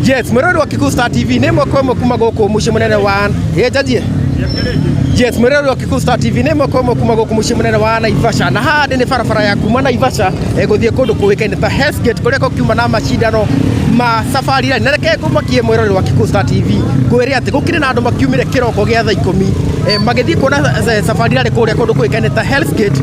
Yes, mwĩrori wa Kikuyu Star TV nĩ ĩmwe kwa ĩmwe kuma gũkũ mũciĩ mũnene wa ĩ njanjie. Yes, mwĩrori wa Kikuyu Star TV nĩ ĩmwe kwa ĩmwe kuma gũkũ mũciĩ mũnene wa Naivasha, na haha ndĩ nĩ barabara ya kuma Naivasha gũthiĩ kũndũ kũĩkaine ta Hell's Gate kũrĩa gũkiuma na macindano ma Safari Rally. Na reke ngũmakie mwĩrori wa Kikuyu Star TV ngwĩre atĩ gũkĩrĩ na andũ makiumire kĩroko gĩa thaa 10 magĩthiĩ kuona Safari Rally kũrĩa kũndũ kũĩkaine ta Hell's Gate,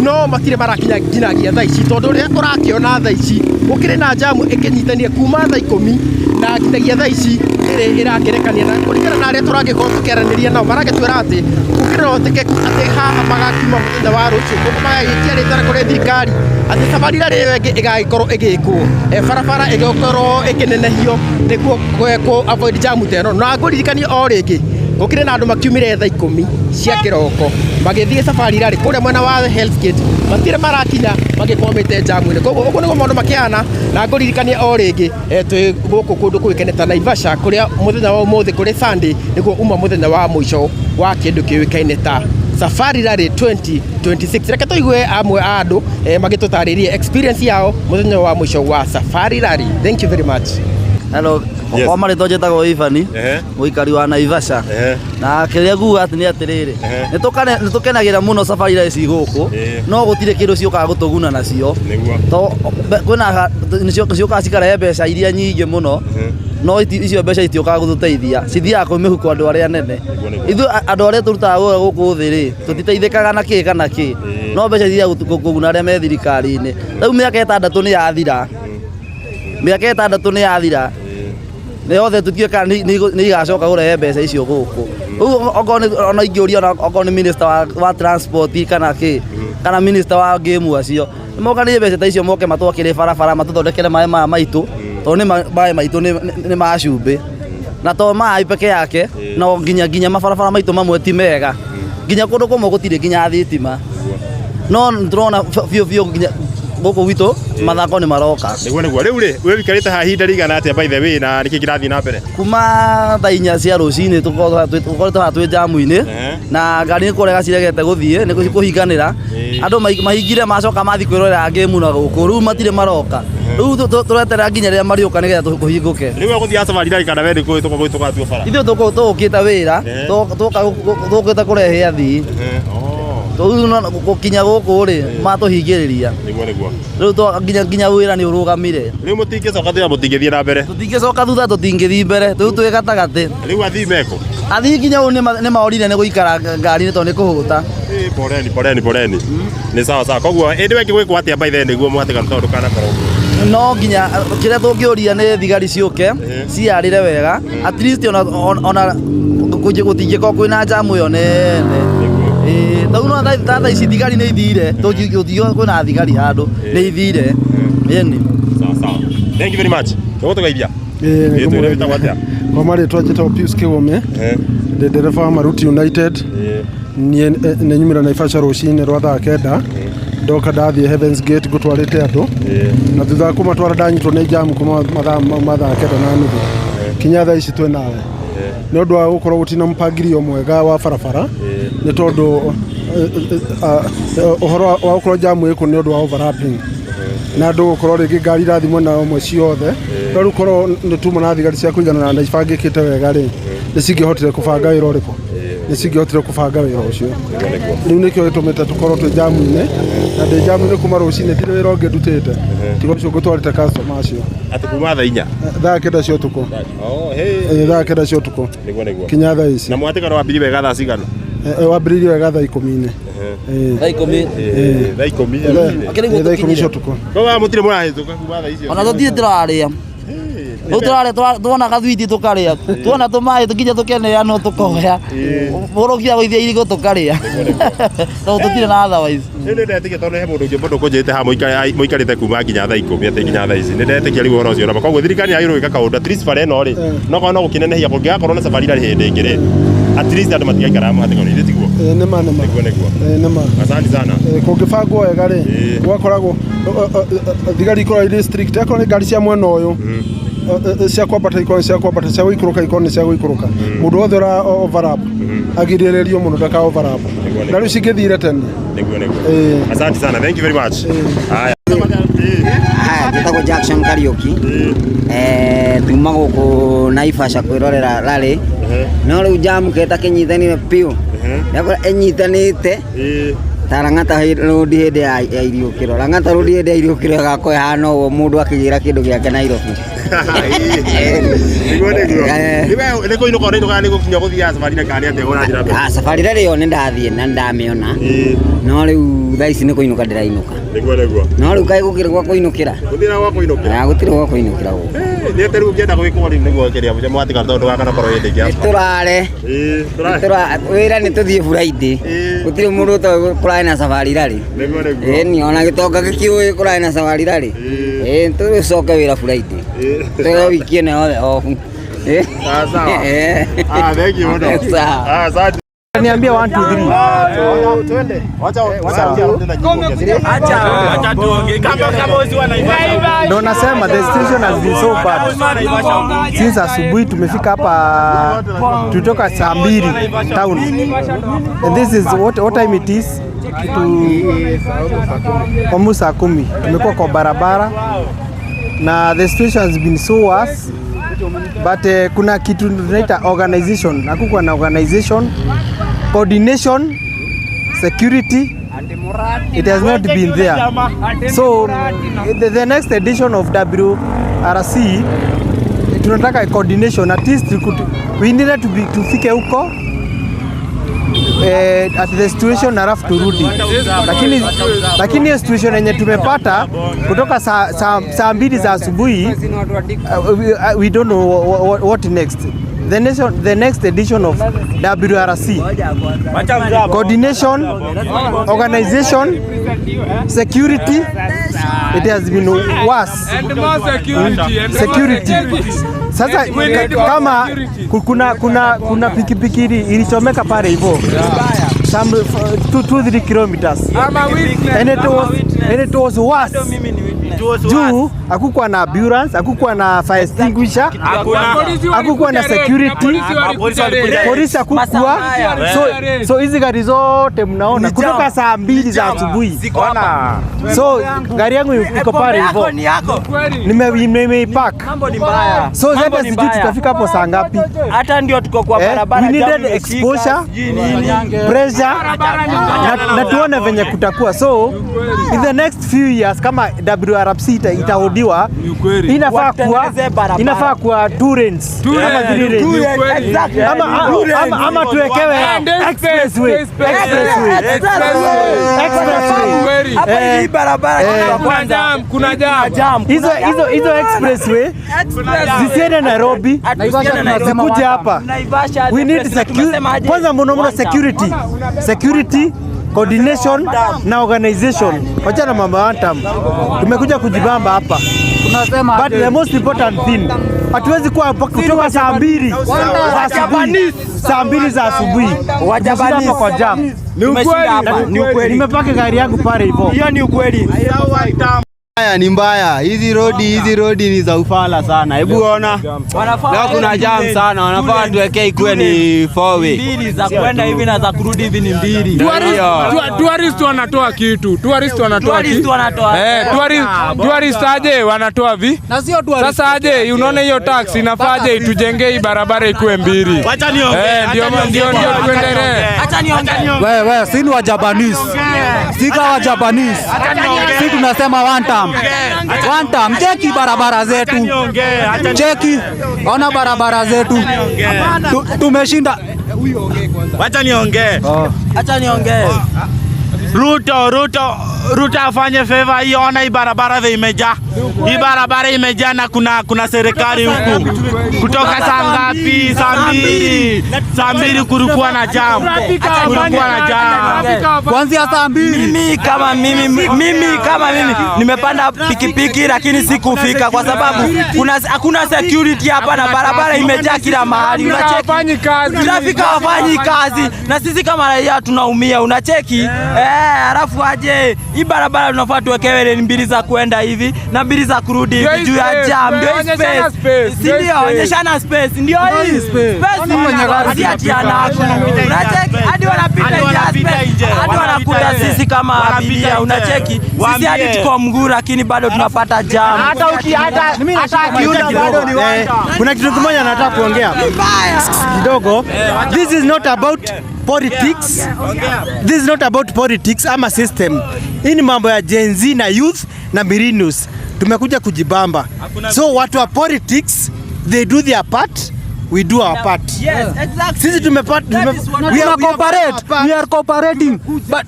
no matirĩ marakinya nginyagia thaa ici, tondũ ũrĩa ũrakĩona thaa ici gũkĩrĩ na jamu ĩkĩnyitania kuma thaa 10 na nginyagia thaa ici ĩrĩ ĩrakĩrekania. Na kũringana na arĩa tũragĩkorwo tũkĩaranĩria nao, maragĩtwĩra atĩ gũkĩrĩ na ũhotekeku atĩ haha magakiuma mũthenya wa rũciũ, koguo magagĩtia rĩtana kũrĩ thirikari atĩ Safari Rally ĩyo ĩngĩ ĩgagĩkorwo ĩgĩkwo, barabara ĩgĩkorwo ĩkĩnenehio nĩguo kũ avoid jam ta ĩno. Na ngũririkanie o rĩngĩ gũkĩrĩ na andũ makiumire thaa 10 cia kĩroko magĩthiĩ Safari Rally kũrĩa mwena wa Hell's Gate, matirĩ marakinya magĩkwamĩte jamu-inĩ. Koguo ũguo nĩguo maũndũ makĩhana, na ngũririkanie o rĩngĩ twĩ gũkũ kũndũ kũĩkaine ta Naivasha, kũrĩa mũthenya wa ũmũthĩ kũrĩ Sunday nĩguo uma mũthenya wa mũico wa kĩndũ kĩũĩkaine ta Safari Rally 2026. Reke tũigue amwe a andũ magĩtũtarĩria experience yao mũthenya wa mũico wa Safari Rally. Thank you very much. Hello, Yes. kwa marĩtwa njĩtagwo Ivani, Ehe. mũikari wa Naivasha. Ehe. Na kĩrĩa nguga atĩ nĩ atĩrĩrĩ, Ehe. nĩ tũkenagĩra mũno safari iria ci gũkũ, no gũtirĩ kĩndũ ciũkaga gũtũguna nacio. Nĩguo. To kwĩna nĩ ciũkaga cikarehe mbeca iria nyingĩ mũno, no icio mbeca itiũkaga gũtũteithia, cithiaga kwĩ mĩhuko andũ arĩa anene. Nĩguo. Ithuĩ andũ arĩa tũrutaga wĩra gũkũ thĩ rĩ, tũtiteithĩkaga na kĩ kana kĩ, no mbeca ithiaga kũguna arĩa me thirikari-inĩ. Rĩu mĩaka 6 nĩ yathira, mĩaka 6 nĩ yathira, nĩ yothe tũtiũĩ kana nĩ igacoka kũrehe mbeca icio gũkũ. Rĩu okorwo nĩ ona ingĩũria ona okorwo nĩ minister wa transport kana kĩ, kana minister wa game acio, nĩ mokanie mbeca ta icio, moke matwakĩre barabara, matũthondekere maĩ maya maitũ, tondũ nĩ maĩ maitũ nĩ ma cumbĩ, na to maĩ peke yake, no nginya mabarabara maitũ mamwe ti mega, nginya kũndũ kũmwe gũtirĩ nginya thitima, no nĩ tũrona biũ biũ nginya gũkũ gwitũ mathako nĩ maroka. Nĩguo. Rĩu rĩ, we wikarĩte haha ihinda rĩigana atĩa, by the way, na nĩkĩ kĩrathiĩ na mbere? Kuma thaa 4 cia rũcinĩ tũkoretwo haha twĩ jamu-inĩ, na ngari nĩ kũrega ciregete gũthiĩ nĩ kũhinganĩra. Andũ mahingire, macoka mathiĩ kwĩrorera ngĩmu na gũkũ, rĩu matirĩ maroka. Rĩu tũreterera nginya rĩrĩa marĩũka nĩgetha kũhingũke. Rĩu we gũthiaga Safari Rally kana we nĩ kũhĩtũka kũhĩtũka tuo bara? Ithuĩ tũkĩte wĩra, tũkĩte kũrehe athii. Rĩu gũkinya gũkũ rĩ, matũhingĩrĩria. Nĩguo. Rĩu nginya wĩra nĩ ũrũgamire. Rĩu mũtingĩcoka thutha, mũtingĩthiĩ na mbere? Tũtingĩcoka thutha, tũtingĩthiĩ mbere, rĩu twĩ gatagatĩ. Rĩu athii mekũ? Athii nginya ũũ nĩ maorire nĩ gũikara ngari-inĩ tondũ nĩ kũhũta. Ĩ, poleni, poleni, poleni. Nĩ sawa sawa. Koguo ĩndĩ we gwĩkwo atĩa, by the way, nĩguo mũhatĩkano tondũ ndũkanakorwo ũguo? No nginya kĩrĩa tũngĩũria nĩ thigari ciũke ciarĩre wega, at least ona gũtingĩkorwo kwĩna jamu ĩyo nene. Ĩĩ, tarĩu no ta thaa ici thigari nĩ ithire, tũngiuga kwĩna thigari handũ nĩ ithire, ĩni. Sawa sawa, thank you very much. Tũgũtũgeithia. Ĩĩ, Ĩ, twĩre wĩtagwo atĩa? Kwa marĩtwa njĩtagwo Pius Kĩgome, ndĩ ndereba wa Maruti United. Niĩ nĩ nyumĩra Naivasha rũcinĩ rwa thaa 9, ndoka ndathiĩ Heavens Gate ngũtwarĩte andũ, na thutha wa kũmatwara ndanyitwo nĩ jamu kuma mathaa ma thaa 9:30 kinya thaa ici twĩ nawe, nĩ ũndũ wa gũkorwo gũtirĩ na mpangilio mwega wa barabara, nĩ tondũ ũhoro wa gũkorwo jamu ĩkũ nĩ ũndũ wa overlapping na andũ gũkorwo rĩngĩ ngari irathiĩ mwena ũmwe ciothe. No rĩu korwo nĩ tuma na thigari cia kũigana na ibangĩkĩte wega rĩ, nĩ cingĩhotire kũbanga wĩra ũrĩkũ, nĩ cingĩhotire kũbanga wĩra ũcio. Rĩu nĩkĩo gĩtũmĩte tũkorwo twĩ jamu-inĩ, na ndĩ jamu-inĩ kuma rũcinĩ, ndirĩ wĩra ũngĩ ndutĩte tiga ũcio ngũtwarĩte customer acio. Atĩ kuma thaa 4? Thaa 9 cia ũtukũ. Oh, hey. Ĩ, thaa 9 cia ũtukũ Nĩguo. kinya thaa ici. Na mũhatĩkano wambirie wega thaa cigana? Wambĩrĩirie wega thaa 10-inĩ. Ĩ. Thaa 10. Thaa 10? Akĩrĩ guo Ĩ, thaa 10 tũkinyire. cia ũtukũ. Koguo mũtirĩ mũrahĩtũka kuma thaa icio? Ona tũtirĩ tũrarĩa. Rĩu tũrarĩa tuona gathwiti tũkarĩa, tuona tũmaĩ nginya tũkeneanwo tũkoya, mũrũkia gũithia irigũ tũkarĩa, tondũ tũtirĩ na otherwise. Rĩu nĩ ndetĩkia, tondũ he mũndũ ũngĩ mũndũ kũnjĩrĩte haha mũikarĩte kuma nginya thaa 10, atĩ nginya thaa ici. Nĩ ndetĩkia rĩu ũhoro ũcio nama. Koguo thirikari yagĩrĩirwo gwĩka kaũndũ, at least bara ĩno rĩ, no korwo no gũkĩnenehia kũngĩgakorwo na Safari Rally hĩndĩ ĩngĩ rĩ, at least andũ matigaikaraga mũhatĩkano-inĩ, tiguo? Ĩ, nĩ ma, nĩ ma. Nĩguo. Ĩ, nĩ ma. Asante sana. Ĩ, kũngĩbangwo wega rĩ, gwakoragwo thigari ikoragwo irĩ strict, akorwo nĩ ngari cia mwena ũyũ cia kwambata ikorwo nĩ cia kwambata, cia gũikũrũka ikorwo nĩ cia gũikũrũka, mũndũ wothe ũra overlap agirĩrĩrio mũno ndaka overlap. Nĩguo. Na rĩu cingĩthire tene. Nĩguo. Ĩ. Asante sana, thank you very much. Haya. Aya, njĩtagwo Jackson Kariuki. Tuma gũkũ Naivasha kwĩrorera rally. No rĩu jam keta kĩnyitanire biũ. Yakora ĩnyitanĩte ta Lang'ata Road hĩndĩ ya iriũkĩro. Lang'ata Road hĩndĩ ya iriũkĩro ĩgakorwo ĩhana ũguo mũndũ akĩgĩra kĩndũ gĩake Nairobi. Niguo niguo. Nĩ kũinũka ũrainũka, nĩ gũkinya gũthiaga safari na kana nĩ atĩa ũrathiĩ na mbere? Ah, safari rally ĩyo nĩ ndathiĩ na nĩ ndamĩona. No rĩu thaa ici nĩ kũinũka ndĩrainũka. Niguo niguo. No rĩu kaĩ gũkĩrĩ gwa kũinũkĩra? Gũthiĩ na gwa kũinũkĩra. Ah, gũtirĩ gwa kũinũkĩra gũkũ. Nĩ atĩ rĩu ũngĩenda gwĩkwo rĩu nĩguo kĩrĩa mwatiga tondũ gaka nakorwo hĩndĩ ĩngĩ ya safari. Tũrare. Tũrare. Wĩra nĩ tũthiĩ Friday. Gũtirĩ mũndũ ũtoĩ kũrarĩ na safari rally. Niguo niguo. Ĩni ona gĩtonga gĩkĩũĩ kũrarĩ na safari rally. Tũcoke wĩra Friday. Tũre wiki ĩno yothe off. Sawa. Ah, thank you mũno. Sawa. Ah, asante. Niambie 1 2 3. Twende. Wacha wacha. Acha tuongee kama wewe wa Naivasha. Ndo nasema the situation has been so bad since asubuhi. Tumefika hapa, tulitoka saa 2 town and this is what time it is, kitu almost saa 10 tumekuwa kwa barabara na the situation has been so worse, but kuna kitu tunaita organization. Hakukuwa na organization, coordination, security, it has not been there. So the next edition of WRC tunataka coordination at least we needed to be tufike huko at the situation halafu turudi, lakini hiyo situation yenye tumepata kutoka saa 2 za asubuhi, we don't know what next. The next edition of WRC, coordination, organization, security, it has been worse. And more security. And Security. Sasa kama kuna pikipiki ilichomeka pale hivyo some 2, 3 kilometers I'm a witness. and it I'm a was witness. and it was worse juu hakukuwa na ambulance, hakukuwa na fire extinguisher, hakukuwa na security, polisi hakukuwa. So hizi gari zote mnaona kutoka saa 2 za asubuhi. So gari yangu iko pale hivyo, nimeipark. So sasa sijui tutafika hapo saa ngapi. Hata ndio tuko kwa barabara. We needed exposure, pressure na tuone venye kutakuwa. So in the next few years kama WRC itarudiwa, inafaa kuwa two lanes ama three lanes ama tuwekewe expressway, expressway. Hapa hii barabara Kuna jam, kuna jam. Hizo expressway zisiende Nairobi, zikuje hapa. We need security kwanza, muno muno security, security, coordination na organization. Wacha na mambo ya one. Tumekuja kujibamba hapa, but the most important thing, hatuwezi kuwa hapa kutoka saa 2 za asubuhi, saa 2 za asubuhi tumeshinda hapa kwa jam. Ni ukweli, ni ukweli. Nimepaki gari yangu pale hivyo. Hiyo ni ukweli. Mbaya ni mbaya. Hizi rodi ni za ufala sana. Hebu ona. Leo kuna jam sana. Wanafaa tuwekee ikuwe ni four way. Mbili za kwenda hivi na za kurudi hivi ni mbili. Tourist wanatoa kitu. Tourist wanatoa Tourist kitu. wanatoa. Eh, tourist aje wanatoa vi? Na sio tourist. Sasa aje unaona hiyo tax inafaje itujengee hii barabara ikuwe mbili. Wacha niongee. Eh, ndio tuendelee. Acha niongee. Wewe si ni wa Japanese. Si kama wa Japanese. Si tunasema one time. One time. Cheki barabara zetu. Cheki. Ona barabara zetu. Tumeshinda. Wacha niongee. Acha niongee. Ruto afanye favor hii, ona hii barabara vile imejaa. Hii barabara imejaa na kuna serikali huku. Kutoka saa ngapi? Saa 2. Saa 2 kulikuwa na jam. Kulikuwa na jam. Kuanzia saa 2. Mimi kama mimi nimepanda pikipiki lakini sikufika kwa sababu hakuna security hapa na barabara imejaa kila mahali. Unacheki? Hawafanyi kazi. Traffic hawafanyi kazi na sisi kama raia tunaumia, unacheki? Eh, alafu aje Hii barabara tunafaa tuwekewe lane mbili za kuenda hivi na mbili za kurudi Ndio hivi hii juu ya space, jam, ndio hii onyeshana space. space, Si ndio hii ndio? space. Onyeshana space, ndio hii space. space. Ona kwenye gari Si ati zinapita. anaku. Unacheki hadi wanapita Hadi nje ya wanapita space. nje. Hadi Wanapita wanakuta nje. sisi kama Wanapita abiria, nje. unacheki sisi hadi Waambie. tuko mguu, lakini bado tunapata jam. Hata uki hata hata akiunda bado ni Eh, kuna kitu kimoja nataka kuongea kidogo. This is not about politics. This is not about politics ama system. Hii ni mambo ya Gen Z na youth na millennials. Tumekuja kujibamba. So watu wa politics they do their part, we do our part. Yes, exactly. Sisi tumepata That tume, is what we Tuna are- we are cooperate. part. We are cooperating. But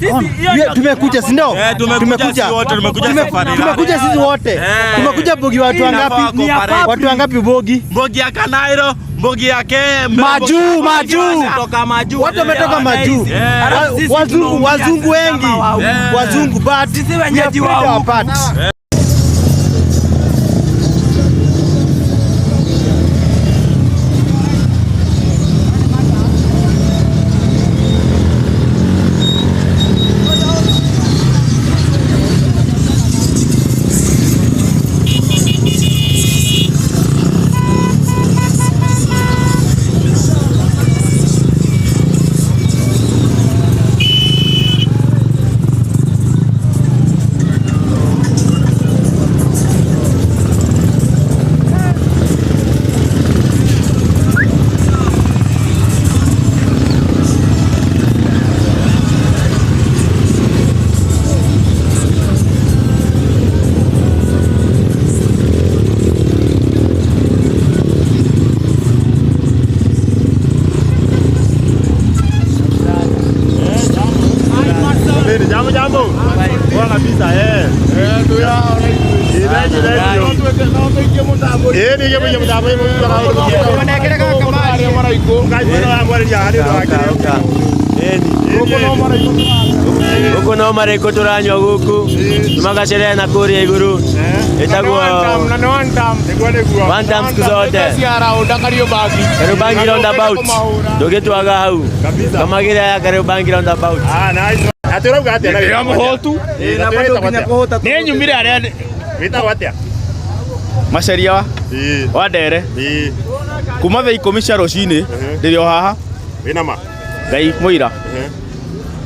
Sisi, hiyo we- ndio tumekuja si ndio? Eh, tumekuja sisi wote, tumekuja safari rally. Tumekuja sisi wote. Tumekuja bogi watu Inafaa wangapi? cooperate. Watu wangapi bogi? Mbogi ya Kanairo, mbogi ya ke Majuu, majuu. kutoka majuu. Watu wametoka majuu. Yeah. Sisi Wazungu, tunaumia wazungu sisi wengi. kama wao. Wazungu but Sisi we have wenyeji played wa our huku. part. Jambo jambo jambo. Poa kabisa eh. Eh thank you thank you. Eh ni yebo yebo ndabo yebo Huku no marĩkũ tũranyua gũkũ magacerera na kũrĩa igũrũ ĩtagwo one time siku zote Kariobangi roundabout ndũgĩtwaga hau kamagĩra ya Kariobangi roundabout. Ah nice. Atĩ ũrauga atĩa na Ndĩra mũhũtu. Wĩtagwo Nĩ nyumire arĩa Wĩtagwo atĩa? Maceria wa Ndere kuma thaa ikũmi cia rũcinĩ ndĩrĩ o haha Wĩna ma? Ngai mũira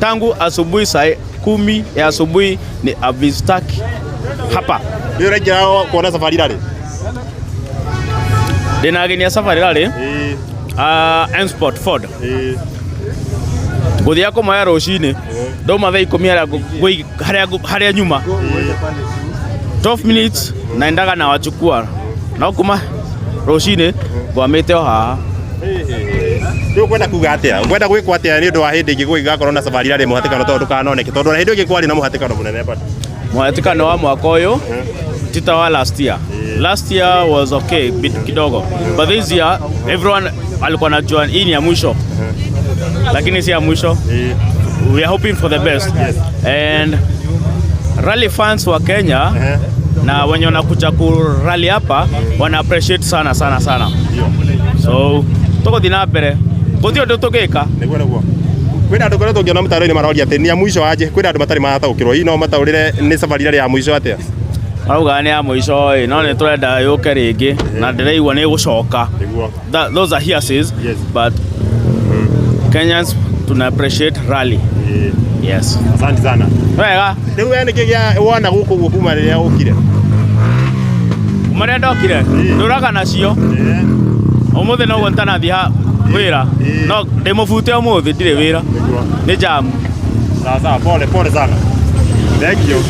tangu asubuhi saa 10 ya asubuhi ni avistaki hapa. Nĩ ũraingĩra kuona safari rally? Ndĩna ageni a safari rally M Sport Ford ngũthiaga kũmoya rũcinĩ ndauma thaa ikũmi harĩa harĩa nyuma 12 minutes naendaga na wachukua no kuma rũcinĩ ngwamĩte o haha. Rĩu ũkwenda kuga atĩa? Ũkwenda gwĩkwo atĩa nĩ ũndũ wa hĩndĩ ĩngĩ gũgĩgakorwo na safari rally mũhatĩkano tondũ ndũkanoneke tondũ ona hĩndĩ ĩngĩ kwarĩ na mũhatĩkano mũnene bado. Mũhatĩkano wa mwaka ũyũ ti ta wa last year. Last year was okay bit kidogo, but this year everyone alikuwa anajua hii ni ya mwisho, lakini si ya mwisho. We are hoping for the best and rally fans wa Kenya na wenye wanakuja ku rally hapa wana appreciate sana sana sana, so tũgũthiĩ na mbere gũtirĩ ũndũ tũngĩka. Nĩguo nĩguo. Kwĩna andũ ngoretwo ngĩona mtandao-inĩ maroria atĩ nĩ ya mwisho aje kwĩna andũ matarĩ marataũkĩrwo hihi no mataũrĩre nĩ safari rally ya mwisho atĩa? Marauga nĩ ya mũico ĩ, no nĩ tũrenda yũke rĩngĩ na ndĩraigua nĩ ĩgũcoka. Those are hearsays, but Kenyans tuna appreciate rally. Yes. Asante sana. Wega. Rĩu we nĩkĩ gĩa wona gũkũ ũguo kuma rĩrĩa ũkire? Kuma rĩrĩa ndokire ndũraga nacio ũmũthĩ noguo ntanathiĩ ha wĩra no ndĩmũbute ũmũthĩ ndirĩ wĩra nĩ jamu. Sawa sawa, pole pole sana. Thank you.